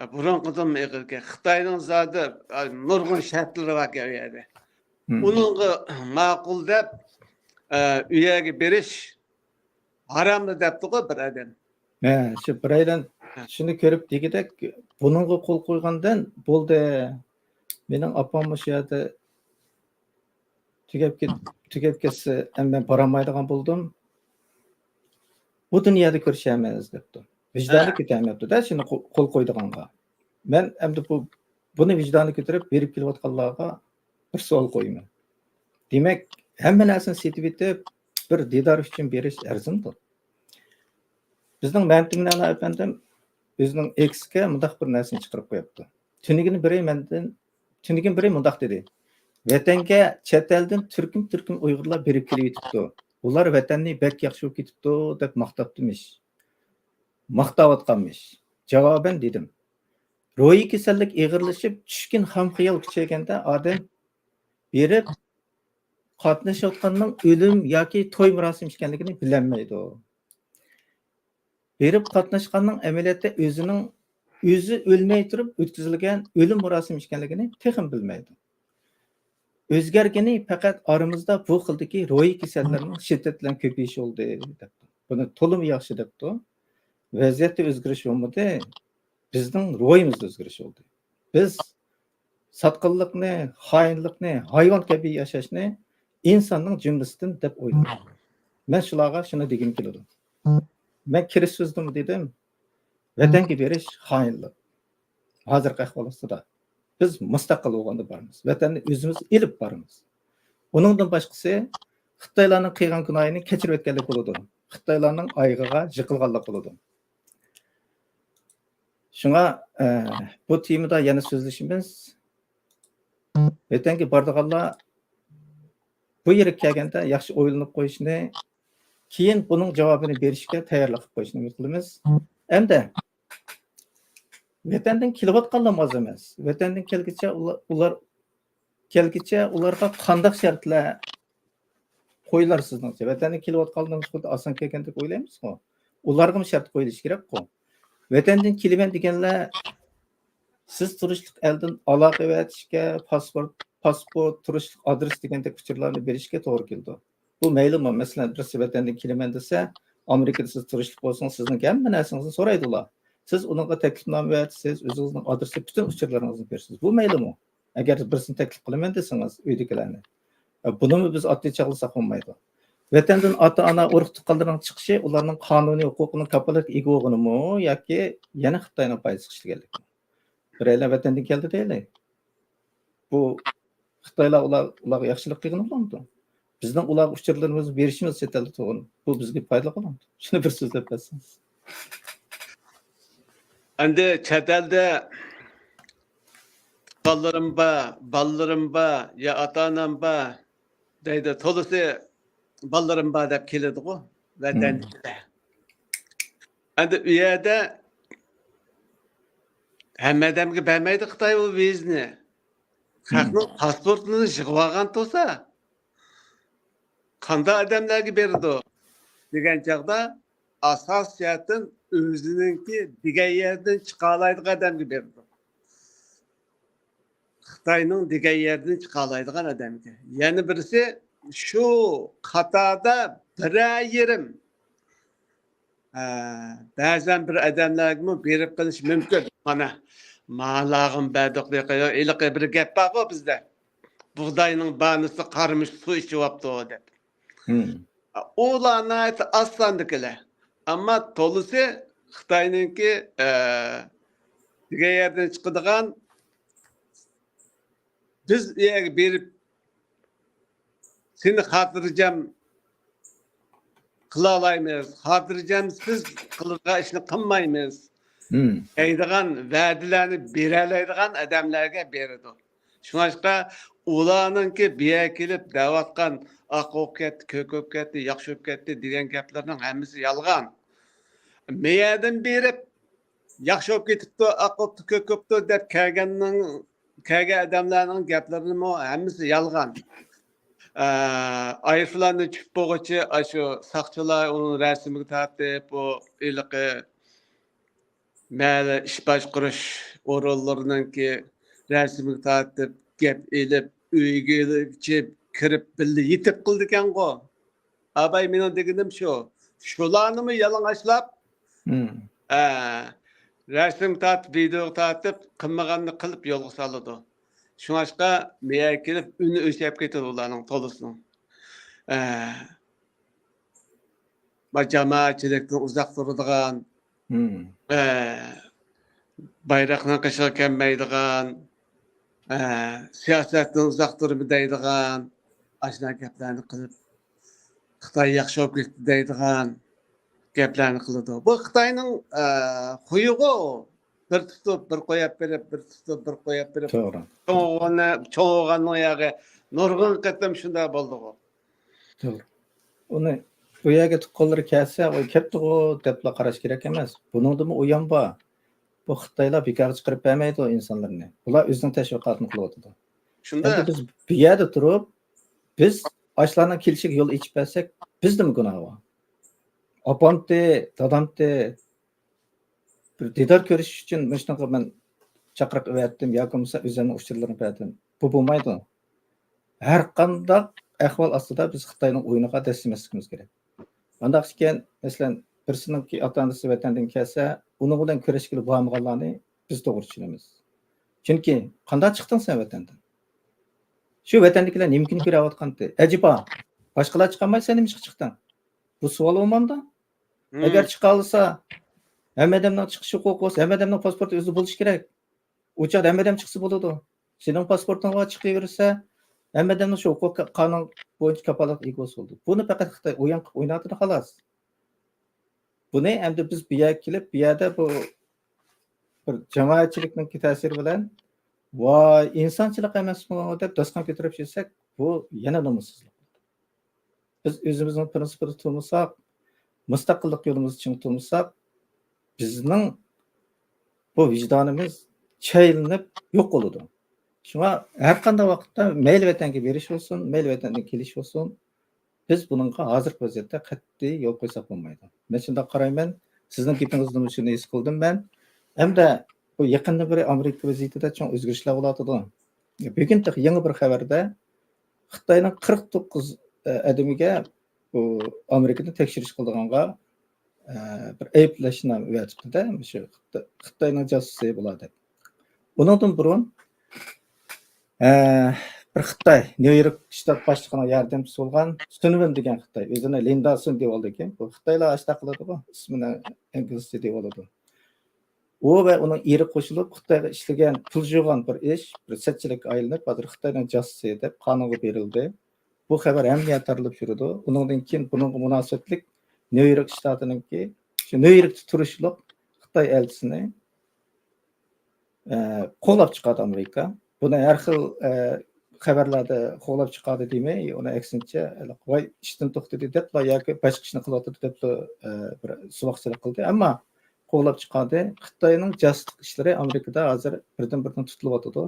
ھە، بۇرۇنقىدىنمۇ ئېغىركەن. خىتاينىڭ زادى، ئە، نۇرغۇن شەرتلىرى باركەن ئۇ يەردە. ئۇنىڭغا ماقۇل دەپ، ئە، ئۇ يەرگە بېرىش ھاراملا دەپتىغۇ بىر ئادەم. ھە، شۇ بىرەيلەن ھە. شۇنى كۆرۈپ دېگۈدەك، بۇنىڭغا قول قويغاندىن بولدى. مېنىڭ ئاپاممۇ شۇ يەردە تۈگەپ كېت-، تۈگەپ كەتسە، ئەمدى مەن بارالمايدىغان بولدۇم. بۇ دۇنيادا كۆرۈشەرمىز دەپتۇ. ۋىجدانى ھە. كۆتەرمەپتۇ-دە، شۇنى قو-، قول قويىدىغانغا. مەن ئەمدى بۇ، بۇنى ۋىجدانى كۆتۈرۈپ بېرىپ كېلىۋاتقانلارغا بىر سوئال قويىمەن. دېمەك، ھەممە نەرسىنى سېتىۋېتىپ، بىر دىدار ئۈچۈن بېرىش ئەرزىمدۇ؟ بىزنىڭ مەمتىمىن ئەلا ئەپەندىم ئۆزىنىڭ ئېكسىگە مۇنداق بىر نەرسىنى چىقىرىپ قويۇپتۇ. تۈنۈگۈن بىرى مەندىن، تۈنۈگۈن بىرى مۇنداق دېدى: «ۋەتەنگە چەت ئەلدىن تۈركۈم-تۈركۈم ئۇيغۇرلار بېرىپ كېلىۋېتىپتۇ. ئۇلار ۋەتەننى بەك ياخشى كۆرۈپ كېتىپتۇ» دەپ ماختاپتىمىش. ماختاۋاتقانمىش. جاۋابەن دېدىم: روھىي كېسەللىك ئېغىرلىشىپ، چۈشكۈن خام خىيال كۈچەيگەندە ئادەم بېرىپ قاتنىشىۋاتقاننىڭ ئۆلۈم ياكى توي مۇراسىمى ئىكەنلىكىنى بىلەلمەيدۇ. بېرىپ قاتناشقاننىڭ ئەمەلىيەتتە ئۆزىنىڭ، ئۆزى ئۆلمەي تۇرۇپ ئۆتكۈزۈلگەن ئۆلۈم مۇراسىمى ئىكەنلىكىنى تېخىمۇ بىلمەيدۇ. ئۆزگەرگىنى پەقەت ئارىمىزدا بۇ خىلدىكى روھىي كېسەللەرنىڭ شىددەت بىلەن كۆپىيىشى بولدى، دەپتۇ. بۇنى تولىمۇ ياخشى دەپتۇ. ۋەزىيەتتە ئۆزگىرىش بولمىدى. بىزنىڭ روھىمىزدا ئۆزگىرىش بولدى. بىز ساتقىنلىقنى، خائىنلىقنى ھايۋان كەبى ياشاشنى ئىنساننىڭ جۈملىسىدىن دەپ ئويلايمەن. مەن شۇلارغا شۇنى دېگۈم كېلىدۇ. مەن كىرىش سۆزىدىمۇ دېدىم، ۋەتەنگە بېرىش خائىنلىق. ھازىرقى ئەھۋال ئاستىدا بىز مۇستەقىل بولغاندا بارىمىز. ۋەتەننى ئۆزىمىز ئېلىپ بارىمىز. ئۇنىڭدىن باشقىسى خىتايلارنىڭ قىلغان گۇناھىنى كەچۈرۈۋەتكەنلىك بولىدۇ. خىتايلارنىڭ ئايىغىغا يىقىلغانلىق بولىدۇ. شۇڭا، ئە، بۇ تېمىدا يەنە سۆزلىشىمىز. ۋەتەنگە بارىدىغانلار بۇ يەرگە كەلگەندە ياخشى ئويلىنىپ قويۇشنى، كېيىن بۇنىڭ جاۋابىنى بېرىشكە تەييارلىق قىلىپ قويۇشنى ئۈمىد قىلىمىز. ھەمدە ۋەتەندىن كېلىۋاتقانلارمۇ ئاز ئەمەس. ۋەتەندىن كەلگۈچە ئۇلار، ئۇلار كەلگۈچە ئۇلارغا قانداق شەرتلەر قويۇلار سىزنىڭچە؟ ۋەتەندىن كېلىۋاتقانلىرىمىز خۇددى ئاسان كەلگەندەك ئويلايمىزغۇ؟ ئۇلارغىمۇ شەرت قويۇلۇشى كېرەكقۇ؟ ۋەتەندىن كېلىمەن دېگەنلەر سىز تۇرۇشلۇق ئەلدىن ئالاقە ئەۋەتىشكە، پاسپورت، پاسپورت، تۇرۇشلۇق ئادرېس دېگەندەك ئۇچۇرلارنى بېرىشكە توغرا كېلىدۇ. بۇ مەيلىمۇ، مەسىلەن، بىرسى ۋەتەندىن كېلىمەن دېسە، ئامېرىكىدا سىز تۇرۇشلۇق بولسىڭىز، سىزنىڭ ھەممە نەرسىڭىزنى سورايدۇ ئۇلار. سىز ئۇنىڭغا تەكلىپنامە ئەۋەتىسىز، ئۆزىڭىزنىڭ ئادرېسى، پۈتۈن ئۇچۇرلىرىڭىزنى بېرىسىز. بۇ مەيلىمۇ؟ ئەگەر بىرسىنى تەكلىپ قىلىمەن دېسىڭىز، ئۆيدىكىلەرنى. بۇنىمۇ بىز ئاددىي چاغلىساق بولمايدۇ. ۋەتەندىن ئاتا-ئانا، ئۇرۇق-تۇغقانلىرىنىڭ چىقىشى ئۇلارنىڭ قانۇنىي ھوقۇقىنىڭ كاپالەتكە ئىگە بولغىنىمۇ ياكى يەنە خىتاينىڭ پايدىسىغا ئىشلىگەنلىكىمۇ؟ بىرەيلەن ۋەتەندىن كەلدى دەيلى. بۇ خىتايلار ئۇلار، ئۇلارغا ياخشىلىق قىلغىنى بولامدۇ؟ بىزنىڭ ئۇلارغا ئۇچۇرلىرىمىزنى بېرىشىمىز چەت ئەلدە تۇرغان، بۇ بىزگە پايدىلىق بولامدۇ؟ شۇنى بىر سۆزلەپ بەرسىڭىز. ئەمدى چەت ئەلدە بالىلىرىم بار، بالىلىرىم بار، يا ئاتا-ئانام بار دەيدۇ. تولىسى بالىلىرىم بار دەپ كېلىدىغۇ ۋەتەندىكىلەر. ئەمدى ئۇ يەردە ھەممە ئادەمگە بەرمەيدۇ خىتاي ئۇ ۋىزىنى. خەقنىڭ پاسپورتىنى يىغىۋالغان تۇرسا، قانداق ئادەملەرگە بېرىدۇ دېگەن چاغدا، ئاساسىي جەھەتتىن ئۆزىنىڭكى دېگەن يەردىن چىقالايدىغان ئادەمگە بېرىدۇ. خىتاينىڭ دېگەن يەردىن چىقالايدىغان ئادەمگە. يەنە بىرسى، شۇ قاتاردا بىرەر يېرىم، ئە، بەزەن بىر ئادەملەرگىمۇ بېرىپ قېلىش مۇمكىن. مانا، مالاغىم بەردۇق دېگەن، ھېلىقى بىر گەپ بارغۇ بىزدە. بۇغداينىڭ بانىسى قارىمۇچ سۇ ئىچىۋاپتۇ دەپ. ئۇلار ناھايىتى ئاز ساندىكىلەر. ئەمما تولىسى خىتاينىڭكى، ئە، دېگەن يەردىن چىقىدىغان، بىز ئۇ يەرگە بېرىپ سېنى خاتىرجەم قىلالايمىز، خاتىرجەمسىز قىلىدىغان ئىشنى قىلمايمىز دەيدىغان ۋەدىلەرنى بېرەلەيدىغان ئادەملەرگە بېرىدۇ. شۇڭلاشقا ئۇلارنىڭكى بۇ يەرگە كېلىپ دەۋاتقان «ئاق بولۇپ كەتتى، كۆك بولۇپ كەتتى، ياخشى بولۇپ كەتتى» دېگەن گەپلەرنىڭ ھەممىسى يالغان. مېيەدىن بېرىپ «ياخشى بولۇپ كېتىپتۇ، ئاق بوپتۇ، كۆك بوپتۇ» دەپ كەلگەننىڭ، كەلگەن ئادەملەرنىڭ گەپلىرىمۇ ھەممىسى يالغان. ئە، ئايروپىلاندىن چۈشۈپ بولغۇچە ئاشۇ ساقچىلار ئۇنىڭ رەسىمىگە تارتىپ، ئۇ ھېلىقى مەھەللە ئىش باشقۇرۇش ئورۇنلىرىنىڭكى رەسىمىگە تارتىپ، گەپ ئېلىپ، ئۆيگىچە كىرىپ بىللە يېتىپ قىلىدىكەنغۇ. ئاباي، مېنىڭ دېگىنىم شۇ. شۇلارنىمۇ يالىڭاچلاپ، ئە، رەسىم تارتىپ، ۋىدېو تارتىپ، قىلمىغاننى قىلىپ يولغا سالىدۇ. شۇڭلاشقا مېيەگە كېلىپ ئۈنى ئۆچەپ كېتىدۇ ئۇلارنىڭ تولىسىنىڭ. ئە، جامائەتچىلىكتىن ئۇزاق تۇرىدىغان، ئە، بايراقنىڭ قېشىغا كەلمەيدىغان، ئە، سىياسەتتىن ئۇزاق تۇرما دەيدىغان، ئاشۇنداق گەپلەرنى قىلىپ، خىتاي ياخشى بولۇپ كەتتى دەيدىغان گەپلەرنى قىلىدۇ. بۇ خىتاينىڭ، ئە، خۇيىغۇ. بىر تۇتۇپ، بىر قويۇپ بېرىپ، بىر تۇتۇپ، بىر قويۇپ بېرىپ. توغرا. چوڭ بولغاننى، چوڭ بولغاننىڭ ياغى نۇرغۇن قېتىم شۇنداق بولدىغۇ. توغرا. ئۇنى بۇ يەرگە تۇغقانلىرى كەلسە، «ۋاي، كەپتىغۇ» دەپلا قاراش كېرەك ئەمەس. بۇنىڭدىمۇ ئويۇن بار. بۇ خىتايلار بىكارغا چىقىرىپ بەرمەيدۇ ئىنسانلىرىنى. بۇلار ئۆزىنىڭ تەشۋىقاتىنى قىلىۋاتىدۇ. شۇنداق. ئەمدى بىز بۇ يەردە تۇرۇپ، بىز ئاشۇلارنىڭ كېلىشىگە يول ئېچىپ بەرسەك، بىزدىمۇ گۇناھ بار. ئاپامتى، دادامتى، بىر دىدار كۆرۈشۈش ئۈچۈن مۇشۇنىڭغا مەن چاقىرىق ئەۋەتتىم ياكى بولمىسا ئۆزۈمنىڭ ئۇچۇرلىرىنى بەردىم. بۇ بولمايدۇ. ھەر قانداق ئەھۋال ئاستىدا بىز خىتاينىڭ ئويۇنىغا دەسسىمەسلىكىمىز كېرەك. ئانداق ئىكەن، مەسىلەن، بىرسىنىڭكى ئاتا-ئانىسى ۋەتەندىن كەلسە، ئۇنىڭ بىلەن كۆرۈشكىلى بارمىغانلارنى بىز توغرا چۈشىنىمىز. چۈنكى قانداق چىقتىڭ سەن ۋەتەندىن؟ شۇ ۋەتەندىكىلەر نېمە كۈنى كۆرۈۋاتقانتى؟ ئەجەبا، باشقىلار چىقالمايدۇ، سەن نېمىشقا چىقتىڭ؟ بۇ سوئال بولمامدۇ؟ ئەگەر چىقالىسا، ھەممە ئادەمنىڭ چىقىش ھوقۇقى بولسا، ھەممە ئادەمنىڭ پاسپورتى ئۆزىدە بولۇشى كېرەك. ئۇ چاغدا ھەممە ئادەم چىقسا بولىدۇ. سېنىڭ پاسپورتۇڭغا چىقىۋېرسە، ھەممە ئادەمنىڭ شۇ ھوقۇق قانۇن بويىچە كاپالەتكە ئىگە بولسا بولىدۇ. بۇنى پەقەت خىتاي ئويۇن قىلىپ ئويناۋاتىدۇ، خالاس. بۇنى ئەمدى بىز بۇ يەرگە كېلىپ، بۇ يەردە بۇ بىر جامائەتچىلىكنىڭكى تەسىرى بىلەن، «ۋاي، ئىنسانچىلىق ئەمەسمۇ؟» دەپ داستىخان كۆتۈرۈپ يۈرسەك، بۇ يەنە نومۇسسىزلىق. بىز ئۆزىمىزنىڭ پىرىنسىپىدا تۇرمىساق، مۇستەقىللىق يولىمىزدا چىڭ تۇرمىساق، بىزنىڭ بۇ ۋىجدانىمىز چەيلىنىپ يوق بولىدۇ. شۇڭا ھەر قانداق ۋاقىتتا مەيلى ۋەتەنگە بېرىش بولسۇن، مەيلى ۋەتەندىن كېلىش بولسۇن، بىز بۇنىڭغا ھازىرقى ۋەزىيەتتە قەتئىي يول قويساق بولمايدۇ. مەن شۇنداق قارايمەن، سىزنىڭ گېپىڭىزدىنمۇ شۇنى ھېس قىلدىم مەن. ھەمدە بۇ يېقىندىن بېرى ئامېرىكا ۋەزىيىتىدە چوڭ ئۆزگىرىشلەر بولۇۋاتىدۇ. بۈگۈن تېخى يېڭى بىر خەۋەردە خىتاينىڭ قىرىق توققۇز ئادىمىگە بۇ ئامېرىكىدا تەكشۈرۈش قىلىدىغانغا، ئە، بىر ئەيىبلەشنامە ئەۋەتىپتۇ-دە، مۇشۇ خىتا-، خىتاينىڭ جاسۇسى بۇلار دەپ. ئۇنىڭدىن بۇرۇن، ئە، بىر خىتاي، نيۇ يورك شتات باشلىقىنىڭ ياردەمچىسى بولغان سۈنۋېن دېگەن خىتاي، ئۆزىنى لىندا سۈن دەپ ئالىدىكەن. بۇ خىتايلار ئاشۇنداق قىلىدىغۇ، ئىسمىنى ئىنگلىزچە دەپ ئالىدۇ. ئۇ ۋە ئۇنىڭ ئېرى قوشۇلۇپ، خىتايغا ئىشلىگەن، پۇل يىغقان بىر ئىش، بىر سەتچىلىككە ئايلىنىپ، ھازىر خىتاينىڭ جاسۇسى دەپ قانۇنغا بېرىلدى. بۇ خەۋەر ھەممە يەردە تارىلىپ يۈرىدۇ. ئۇنىڭدىن كېيىن بۇنىڭغا مۇناسىۋەتلىك نيۇ يورك شتاتىنىڭكى، شۇ نيۇ يوركتا تۇرۇشلۇق خىتاي ئەلچىسىنى، ئە، قوغلاپ چىقاردى ئامېرىكا. بۇنى ھەر خىل، ئە، خەۋەرلەردە قوغلاپ چىقاردى دېمەي، ئۇنى ئەكسىچە، ۋاي، ئىشتىن توختىدى دەپلا ياكى باشقا ئىشنى قىلىۋاتىدۇ دەپلا، ئە، بىر سوئال قىلدى. ئەمما قوغلاپ چىقاردى. خىتاينىڭ جاسۇسلۇق ئىشلىرى ئامېرىكىدا ھازىر بىردىن-بىردىن تۇتۇلۇۋاتىدۇ.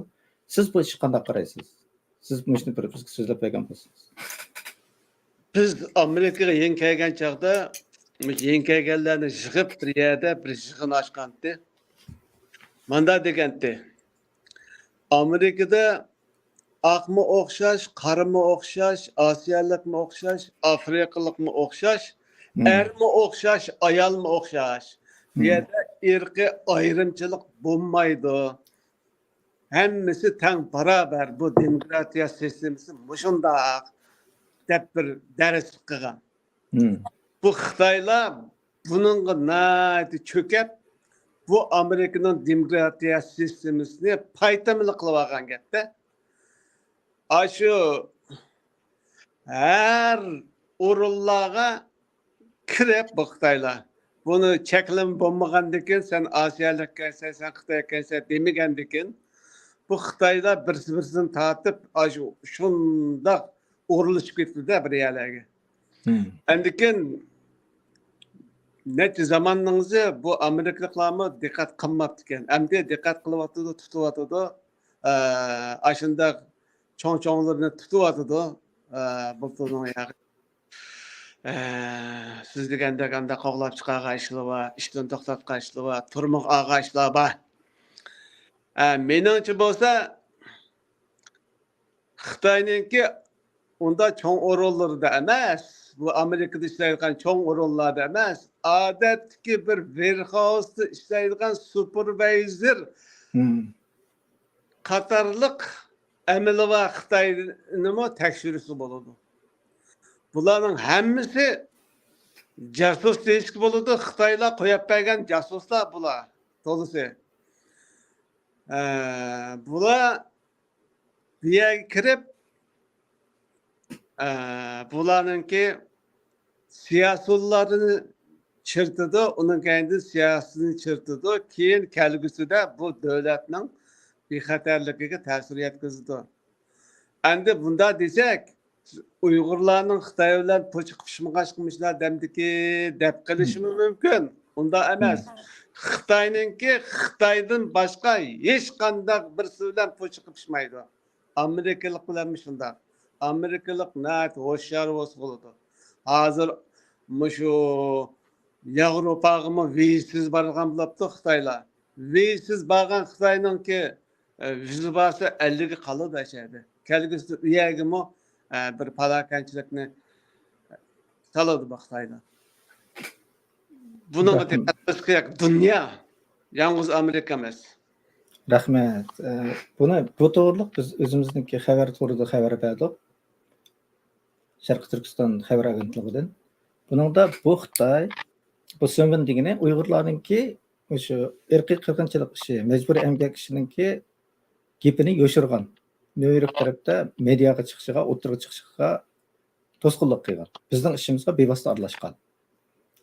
سىز بۇ ئىشقا قانداق قارايسىز؟ سىز مۇشۇنى بىر بىزگە سۆزلەپ بەرگەن بولسىڭىز. بىز ئامېرىكىغا يېڭى كەلگەن چاغدا، مۇشۇ يېڭى كەلگەنلەرنى يىغىپ، بىر يەردە بىر يىغىن ئاچقانتى. ماندا دېگەنتى، ئامېرىكىدا ئاقمۇ ئوخشاش، قارىمۇ ئوخشاش، ئاسىيالىقمۇ ئوخشاش، ئافرىقىلىقمۇ ئوخشاش، ئەرمۇ ئوخشاش، ئايالمۇ ئوخشاش. بۇ يەردە ئىرقىي ئايرىمچىلىق بولمايدۇ. ھەممىسى تەڭ باراۋەر. بۇ دېموكراتىيە سىستېمىسى مۇشۇنداق دەپ بىر دەرسلىك قىلغان. بۇ خىتايلار بۇنىڭغا ناھايىتى چۆكۈپ، بۇ ئامېرىكىنىڭ دېموكراتىيە سىستېمىسىنى پايتەملىك قىلىۋالغان گەپتە. ئاشۇ ھەر ئورۇنلارغا كىرىپ بۇ خىتايلار. بۇنى چەكلىمە بولمىغاندىكىن، سەن ئاسىيالىق ئىكەنسەن، سەن خىتاي ئىكەنسەن دېمىگەندىكىن، بۇ خىتايلار بىرسى بىرسىدىن تارتىپ، ئاشۇ شۇنداق ئورۇنلىشىپ كېتىپتۇ-دە بىر يەرلەرگە. ئاندىكىن نەچچە زاماننىڭ ئۆزى بۇ ئامېرىكىلىقلارمۇ دىققەت قىلماپتىكەن. ئەمدى دىققەت قىلىۋاتىدۇ، تۇتۇۋاتىدۇ. ئە، ئاشۇنداق چوڭ-چوڭلىرىنى تۇتۇۋاتىدۇ. ئە، بۇلتۇرنىڭ ياغى. ئە، سىز دېگەندەك ئانداق قوغلاپ چىقارغان ئىشلار بار، ئىشتىن توختاتقان ئىشلار بار، تۈرمىگە ئالغان ئىشلار بار. ئە، مېنىڭچە بولسا، خىتاينىڭكى ئۇنداق چوڭ ئورۇنلىرىدا ئەمەس، بۇ ئامېرىكىدا ئىشلەيدىغان چوڭ ئورۇنلاردا ئەمەس، ئادەتتىكى بىر ۋېرخاۋستا ئىشلەيدىغان سۇپېرۋايزېر قاتارلىق ئەمىلى بار خىتاينىمۇ تەكشۈرسە بولىدۇ. بۇلارنىڭ ھەممىسى جاسۇس دېيىشكە بولىدۇ. خىتايلار قويۇپ بەرگەن جاسۇسلار بۇلار تولىسى. ئە، بۇلار بۇ يەرگە كىرىپ، ئە، بۇلارنىڭكى سىياسىيونلارنى چىرىتىدۇ، ئۇنىڭ كەينىدىن سىياسىيوننى چىرىتىدۇ، كېيىن كەلگۈسىدە بۇ دۆلەتنىڭ بىخەتەرلىكىگە تەسىر يەتكۈزىدۇ. ئەمدى بۇنداق دېسەك، ئۇيغۇرلارنىڭ خىتاي بىلەن پوچى قىپشىمىغاچقا مۇشۇنداق دەمدىكى دەپ قېلىشىمۇ مۇمكىن. ئۇنداق ئەمەس. خىتاينىڭكى خىتايدىن باشقا ھېچقانداق بىرسى بىلەن پوچى قىپشىمايدۇ. ئامېرىكىلىق بىلەنمۇ شۇنداق. ئامېرىكىلىق ناھايىتى ھوشيار بولسا بولىدۇ. ھازىر مۇشۇ ياۋروپاغىمۇ ۋىزىسىز بارغان بولۇپتۇ خىتايلار. ۋىزىسىز بارغان خىتاينىڭكى، ئە، ۋىزا بارسا ئەللىكى قالىدۇ ئەشەدە. كەلگۈسىدە ئۇ يەرگىمۇ، ئە، بىر پالاكەنچىلىكنى سالىدۇ بۇ خىتايلار. بۇنىڭغا دىققەت قىلىش كېرەك. دۇنيا، يالغۇز ئامېرىكا ئەمەس. رەھمەت. ئە، بۇنى، بۇ توغرىلىق بىز ئۆزىمىزنىڭكى خەۋەر تورىدا خەۋەر بەردۇق. شەرقىي تۈركىستان خەۋەر ئاگېنتلىقىدىن. بۇنىڭدا بۇ خىتاي، بۇ سۈنۋېن دېگىنى ئۇيغۇرلارنىڭكى مۇشۇ ئىرقىي قىرغىنچىلىق ئىشى، مەجبۇرىي ئەمگەك ئىشىنىڭكى گېپىنى يوشۇرغان. نيۇ يورك تەرەپتە مېدىياغا چىقىشىغا، ئوتتۇرىغا چىقىشىغا توسقۇنلۇق قىلغان. بىزنىڭ ئىشىمىزغا بىۋاسىتە ئارىلاشقان.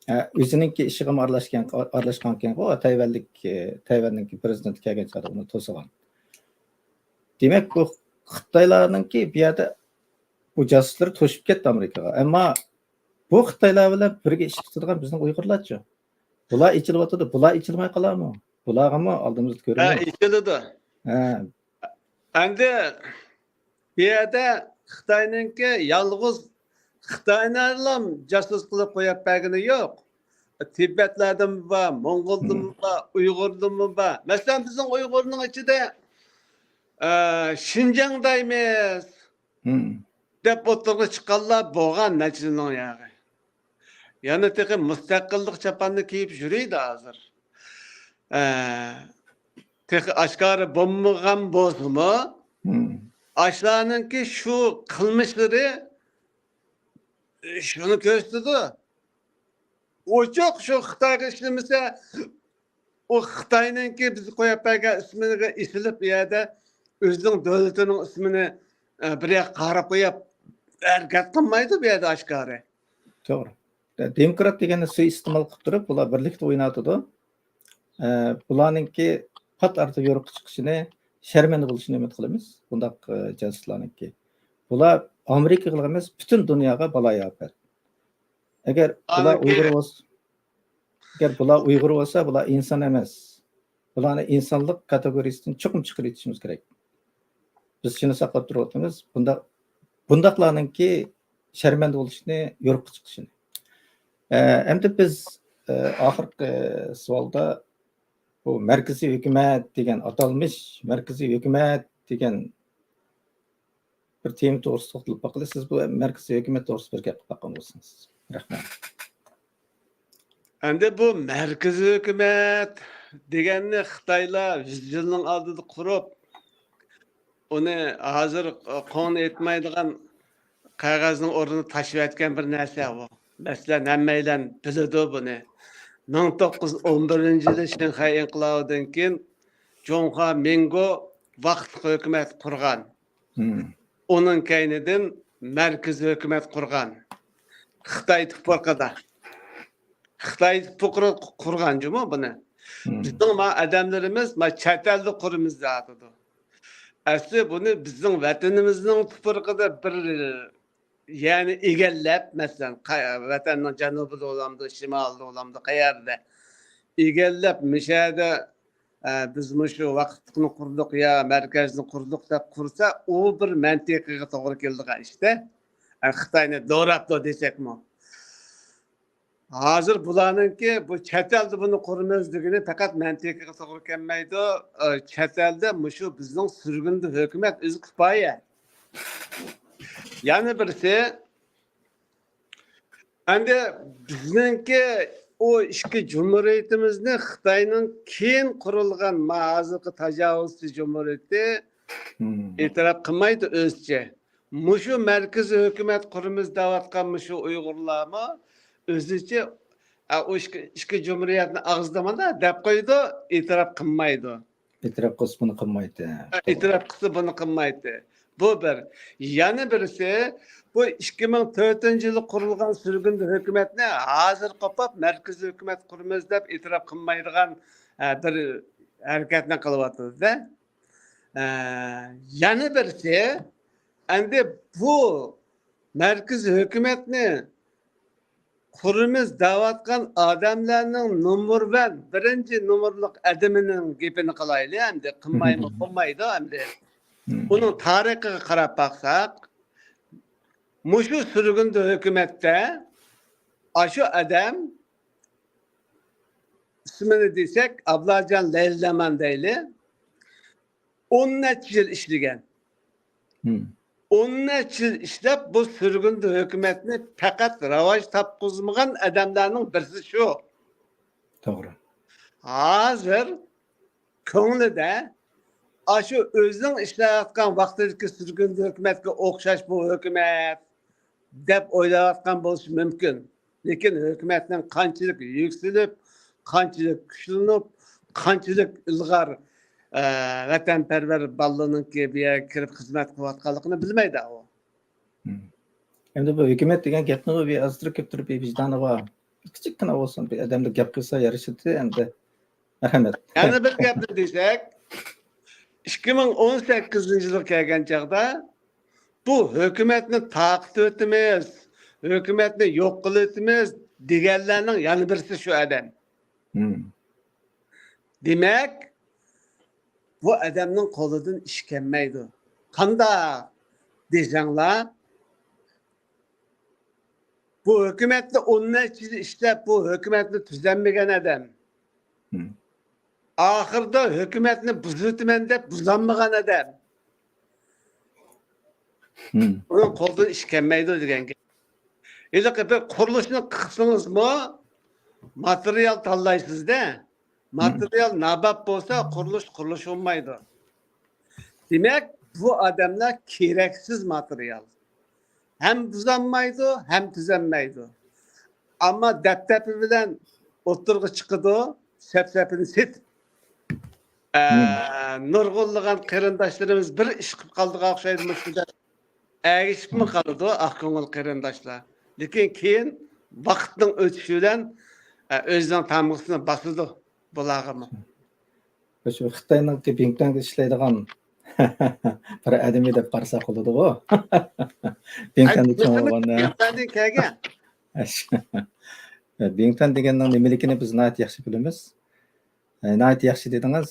ھە، ئۆزىنىڭكى ئىشىغىمۇ ئارىلاشقان، ئارىلاشقانكەنغۇ، تەيۋەنلىك، تەيۋەننىڭكى پىرېزىدېنتى كەلگەن چاغدا ئۇنى توسىغان. دېمەك، بۇ خىتايلارنىڭكى بۇ يەردە بۇ جاسۇسلىرى توشۇپ كەتتى ئامېرىكىغا. ئەمما بۇ خىتايلار بىلەن بىرگە ئىش تۇتىدىغان بىزنىڭ ئۇيغۇرلارچۇ؟ بۇلار ئېچىلىۋاتىدۇ، بۇلار ئېچىلماي قالارمۇ؟ بۇلارغىمۇ ئالدىمىزدا ھە، كۆرۈنمەيدۇ. ئېچىلىدۇ. ھە. ئەمدى بۇ يەردە خىتاينىڭكى يالغۇز خىتاينىلا جاسۇس قىلىپ قويۇپ بەرگىنى يوق. تىبەتلەردىمۇ بار، موڭغۇلدىمۇ بار، ئۇيغۇردىمۇ بار. مەسىلەن، بىزنىڭ ئۇيغۇرنىڭ ئىچىدە، ئە، شىنجاڭ دەيمىز دەپ ئوتتۇرىغا چىققانلار بولغان نەچچىنىڭ ياغى. يەنە تېخى مۇستەقىللىق چاپاننى كىيىپ يۈرىدۇ ھازىر. ئە، تېخى ئاشكارا بولمىغان بولسىمۇ، ئاشۇلارنىڭكى شۇ قىلمىشلىرى شۇنى كۆرسىتىدۇ. ئوچۇق شۇ خىتايغا ئىشلىمىسە، ئۇ خىتاينىڭكى بىز قويۇپ بەرگەن ئىسمىغا ئېسىلىپ، ئۇ يەردە ئۆزىنىڭ دۆلىتىنىڭ ئىسمىنى، ئە، بىر يەرگە قاراپ قويۇپ ھەرىكەت قىلمايدۇ بۇ يەردە ئاشكارا. توغرا. دېموكرات دېگەننى سۇيىئىستېمال قىلىپ تۇرۇپ، بۇلار بىرلىكتە ئويناۋاتىدۇ. ئە، بۇلارنىڭكى پات ئارىدا يورۇققا چىقىشىنى، شەرمەندە بولۇشىنى ئۈمىد قىلىمىز. بۇنداق، ئە، جاسۇسلارنىڭكى. بۇلار ئامېرىكىغىلا ئەمەس، پۈتۈن دۇنياغا بالايىئاپەت. ئەگەر بۇلار ئۇيغۇر بولسا، ئەگەر بۇلار ئۇيغۇر بولسا، بۇلار ئىنسان ئەمەس. بۇلارنى ئىنسانلىق كاتېگورىيىسىدىن چوقۇم چىقىرىۋېتىشىمىز كېرەك. بىز شۇنى ساقلاپ تۇرۇۋاتىمىز. بۇنداق، بۇنداقلارنىڭكى شەرمەندە بولۇشىنى، يورۇققا چىقىشىنى. ئە، ئەمدى بىز، ئە، ئاخىرقى سوئالدا بۇ مەركىزىي ھۆكۈمەت دېگەن ئاتالمىش، مەركىزىي ھۆكۈمەت دېگەن بىر تېما توغرىسىدا توختىلىپ باقىلى. سىز بۇ مەركىزىي ھۆكۈمەت توغرىسىدا بىر گەپ قىلىپ باققان بولسىڭىز. رەھمەت. ئەمدى بۇ مەركىزىي ھۆكۈمەت دېگەننى خىتايلار يۈز يىلنىڭ ئالدىدا قۇرۇپ، ئۇنى ھازىر قوڭىنى ئېيتمايدىغان قەغەزنىڭ ئورنىدا تاشلىۋەتكەن بىر نەرسە بۇ. مەسىلەن، ھەممەيلەن بىلىدۇ بۇنى. مىڭ توققۇز يۈز ئون بىرىنچى يىلى شىنخەي ئىنقىلابىدىن كېيىن جۇڭخۇا مىڭگو ۋاقىتلىق ھۆكۈمەت قۇرغان. مم. ئۇنىڭ كەينىدىن مەركىزىي ھۆكۈمەت قۇرغان. خىتاي تۇپرىقىدا. خىتاي تۇپرىقىدا قۇرغان جۇمۇ بۇنى. مم. بىزنىڭ ما ئادەملىرىمىز ما چەت ئەلدە قۇرىمىز دەۋاتىدۇ. ئەسلى بۇنى بىزنىڭ ۋەتىنىمىزنىڭ تۇپرىقىدا بىر، يەنى ئىگىلەپ، مەسىلەن، قا-، ۋەتەننىڭ جەنۇبىدا بولامدۇ، شىمالىدا بولامدۇ، قەيەردە ئىگىلەپ، مۇشۇ يەردە، ئە، بىز مۇشۇ ۋاقىتلىقنى قۇردۇق يا مەركەزنى قۇردۇق دەپ قۇرسا، ئۇ بىر مەنتىقىگە توغرا كېلىدىغان ئىشتا. ئە، خىتاينى دوراپتۇ دېسەكمۇ. ھازىر بۇلارنىڭكى بۇ چەت ئەلدە بۇنى قۇرىمىز دېگىنى پەقەت مەنتىقىگە توغرا كەلمەيدۇ. ئە، چەت ئەلدە مۇشۇ بىزنىڭ سۈرگۈندە ھۆكۈمەت ئۆزى كۇپايە. يەنە بىرسى، ئەمدى بىزنىڭكى ئۇ ئىككى جۇمھۇرىيىتىمىزنى خىتاينىڭ كېيىن قۇرۇلغان ما ھازىرقى تاجاۋۇزچى جۇمھۇرىيىتى مم. ئېتىراپ قىلمايدۇ ئۆزىچە. مۇشۇ مەركىزىي ھۆكۈمەت قۇرىمىز دەۋاتقان مۇشۇ ئۇيغۇرلارمۇ ئۆزىچە، ئە، ئۇ ئىككى، ئىككى جۇمھۇرىيەتنى ئاغزىدا مانا دەپ قويىدۇ، ئېتىراپ قىلمايدۇ. ئېتىراپ قىلسا بۇنى قىلمايتتى. ئە، توغرا. ئېتىراپ قىلسا بۇنى قىلمايتتى. بۇ بىر. يەنە بىرسى، بۇ ئىككى مىڭ تۆتىنچى يىلى قۇرۇلغان سۈرگۈندە ھۆكۈمەتنى ھازىر قوپاپ، مەركىزىي ھۆكۈمەت قۇرىمىز دەپ ئېتىراپ قىلمايدىغان، ئە، بىر ھەرىكەتنى قىلىۋاتىدۇ-دە. ئە، يەنە بىرسى، ئەمدى بۇ مەركىزىي ھۆكۈمەتنى قۇرىمىز دەۋاتقان ئادەملەرنىڭ نومۇر بىلەن بىرىنچى نومۇرلۇق ئادىمىنىڭ گېپىنى قىلايلى ئەمدى. قىلمايمۇ بولمايدۇ ئەمدى. مم. ئۇنىڭ تارىخىغا قاراپ باقساق، مۇشۇ سۈرگۈندە ھۆكۈمەتتە ئاشۇ ئادەم ئىسمىنى دېسەك، ئابلاجان لەيلىمان دەيلى. ئون نەچچە يىل ئىشلىگەن. مم. ئون نەچچە يىل ئىشلەپ، بۇ سۈرگۈندە ھۆكۈمەتنى پەقەت راۋاج تاپقۇزمىغان ئادەملەرنىڭ بىرسى شۇ. توغرا. ھازىر كۆڭلىدە ئاشۇ ئۆزىنىڭ ئىشلەۋاتقان ۋاقتىدىكى سۈرگۈندە ھۆكۈمەتكە ئوخشاش بۇ ھۆكۈمەت دەپ ئويلاۋاتقان بولۇشى مۇمكىن. لېكىن ھۆكۈمەتنىڭ قانچىلىك يۈكسىلىپ، قانچىلىك كۈچلىنىپ، قانچىلىك ئىلغار، ئە، ۋەتەنپەرۋەر بالىلىرىنىڭكى بۇ يەرگە كىرىپ خىزمەت قىلىۋاتقانلىقىنى بىلمەيدۇ ئۇ. مم. ئەمدى بۇ ھۆكۈمەت دېگەن گەپنىمۇ بىر ئازدۇرۇپ كۆپتۈرۈپ بىر ۋىجدانى بار، كىچىككىنە بولسۇن، بىر ئادەمدە گەپ قىلسا يارىشىدۇ ئەمدى. مەرھەمەت. يەنە بىر گەپنى دېسەك، ئىككى مىڭ ئون سەككىزىنچى يىلغا كەلگەن چاغدا بۇ ھۆكۈمەتنى تارقىتىۋېتىمىز، ھۆكۈمەتنى يوق قىلىۋېتىمىز دېگەنلەرنىڭ يەنە بىرسى شۇ ئادەم. مم. دېمەك، بۇ ئادەمنىڭ قولىدىن ئىش كەلمەيدۇ. قانداق دېسەڭلار، بۇ ھۆكۈمەتتە ئون نەچچە يىل ئىشلەپ، بۇ ھۆكۈمەتنى تۈزەلمىگەن ئادەم. مم. ئاخىرىدا ھۆكۈمەتنى بۇزۇۋېتىمەن دەپ بۇزالمىغان ئادەم. مم. ئۇنىڭ قولىدىن ئىش كەلمەيدۇ دېگەن گەپ. ھېلىقى بىر قۇرۇلۇشنى قىلسىڭىزمۇ ماتېرىيال تاللايسىز-دە. مم. ماتېرىيال نابات بولسا قۇرۇلۇش، قۇرۇلۇش بولمايدۇ. دېمەك، بۇ ئادەملەر كېرەكسىز ماتېرىيال. ھەم بۇزالمايدۇ، ھەم تۈزەلمەيدۇ. ئەمما دەپدەپە بىلەن ئوتتۇرىغا چىقىدۇ، سەپسەپىنى سېتىپ. ئە، مم. نۇرغۇنلىغان قېرىنداشلىرىمىز بىر ئىش قىلىپ قالىدىغان ئوخشايدۇ مۇشۇنداق. ئەگىشىپمۇ قالىدۇ ئاق كۆڭۈل قېرىنداشلار. لېكىن كېيىن ۋاقىتنىڭ ئۆتۈشى بىلەن، ئە، ئۆزىنىڭ تامغىسىنى باسىدۇ بۇلارغىمۇ. شۇ خىتاينىڭكى بىڭتۈەنگە ئىشلەيدىغان بىر ئادىمى دەپ قارىساق بولىدىغۇ. بىڭتۈەندە چوڭ بولغان. بىڭتۈەندىن كەلگەن. بىڭتۈەن دېگەننىڭ نېمىلىكىنى بىز ناھايىتى ياخشى بىلىمىز. ئە، ناھايىتى ياخشى دېدىڭىز.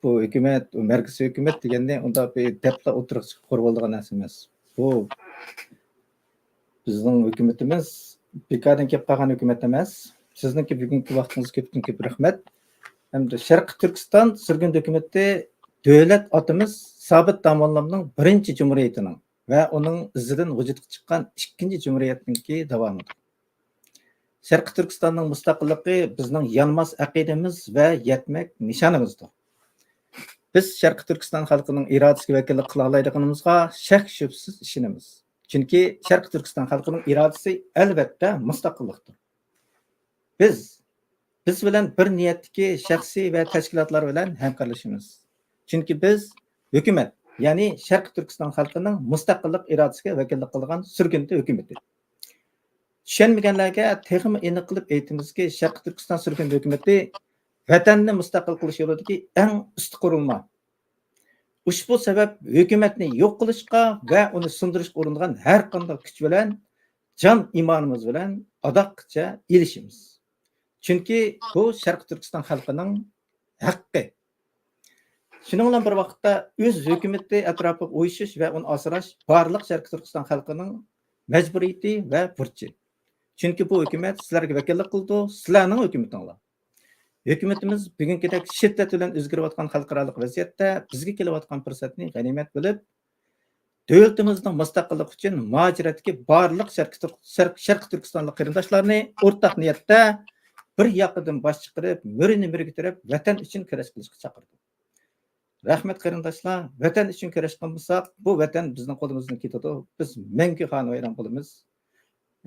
بۇ ھۆكۈمەت، مەركىزىي ھۆكۈمەت دېگەننى ئۇنداق بىر دەپلا ئوتتۇرىغا چىقىپ قۇرۇۋالىدىغان نەرسە ئەمەس. بۇ بىزنىڭ ھۆكۈمىتىمىز بىكاردىن كېلىپ قالغان ھۆكۈمەت ئەمەس. سىزنىڭكى بۈگۈنكى ۋاقتىڭىزغا كۆپتىن كۆپ رەھمەت. ھەمدە شەرقىي تۈركىستان سۈرگۈندە ھۆكۈمىتى دۆلەت ئاتىمىز سابىت داموللامنىڭ بىرىنچى جۇمھۇرىيىتىنىڭ ۋە ئۇنىڭ ئىزىدىن ۋۇجۇدقا چىققان ئىككىنچى جۇمھۇرىيەتنىڭكى داۋامىدۇر. شەرقىي تۈركىستاننىڭ مۇستەقىللىقى بىزنىڭ يانماس ئەقىدىمىز ۋە يەتمەك نىشانىمىزدۇر. بىز شەرقىي تۈركىستان خەلقىنىڭ ئىرادىسىگە ۋەكىللىك قىلالايدىغىنىمىزغا شەك-شۈبھىسىز ئىشىنىمىز. چۈنكى شەرقىي تۈركىستان خەلقىنىڭ ئىرادىسى، ئەلۋەتتە، مۇستەقىللىقتۇر. بىز، بىز بىلەن بىر نىيەتتىكى شەخسىي ۋە تەشكىلاتلار بىلەن ھەمكارلىشىمىز. چۈنكى بىز ھۆكۈمەت، يەنى شەرقىي تۈركىستان خەلقىنىڭ مۇستەقىللىق ئىرادىسىگە ۋەكىللىك قىلغان سۈرگۈندە ھۆكۈمىتى. چۈشەنمىگەنلەرگە تېخىمۇ ئېنىق قىلىپ ئېيتىمىزكى، شەرقىي تۈركىستان سۈرگۈندە ھۆكۈمىتى ۋەتەننى مۇستەقىل قىلىش يولىدىكى ئەڭ ئۈستى قۇرۇلما. ئۇشبۇ سەۋەب ھۆكۈمەتنى يوق قىلىشقا ۋە ئۇنى سۇندۇرۇشقا ئۇرۇنغان ھەر قانداق كۈچ بىلەن جان ئىمانىمىز بىلەن ئاداققىچە ئېلىشىمىز. چۈنكى بۇ شەرقىي تۈركىستان خەلقىنىڭ ھەققى. شۇنىڭ بىلەن بىر ۋاقىتتا، ئۆز ھۆكۈمىتى ئەتراپىغا ئۇيۇشۇش ۋە ئۇنى ئاسراش بارلىق شەرقىي تۈركىستان خەلقىنىڭ مەجبۇرىيىتى ۋە بۇرچى. چۈنكى بۇ ھۆكۈمەت سىلەرگە ۋەكىللىك قىلىدۇ، سىلەرنىڭ ھۆكۈمىتىڭلار. ھۆكۈمىتىمىز بۈگۈنكىدەك شىددەت بىلەن ئۆزگىرىۋاتقان خەلقئارالىق ۋەزىيەتتە بىزگە كېلىۋاتقان پۇرسەتنى غەنىيمەت بىلىپ، دۆلىتىمىزنىڭ مۇستەقىللىقى ئۈچۈن مۇھاجىرەتتىكى بارلىق شەرقىي تۈرك-، شەرق-، شەرقىي تۈركىستانلىق قېرىنداشلارنى ئورتاق نىيەتتە بىر ياقىدىن باش چىقىرىپ، مۈرىنى مۈرىگە تىرەپ، ۋەتەن ئۈچۈن كۈرەش قىلىشقا چاقىردىم. رەھمەت قېرىنداشلار، ۋەتەن ئۈچۈن كۈرەش قىلمىساق، بۇ ۋەتەن بىزنىڭ قولىمىزدىن كېتىدۇ، بىز مەڭگۈ خانىۋەيران بولىمىز.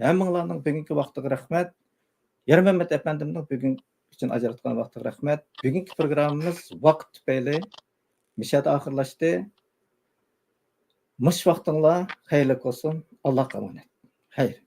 ھەممىڭلارنىڭ بۈگۈنكى ۋاقتىغا رەھمەت. يارمەمەت ئەپەندىمنىڭ بۈگۈن ئۈچۈن ئاجراتقان ۋاقتىغا رەھمەت. بۈگۈنكى پروگراممىمىز ۋاقىت تۈپەيلى مۇشۇ يەردە ئاخىرلاشتى. مۇشۇ ۋاقتىڭلار خەيرلىك بولسۇن. ئاللاھقا ئامانەت. خەير.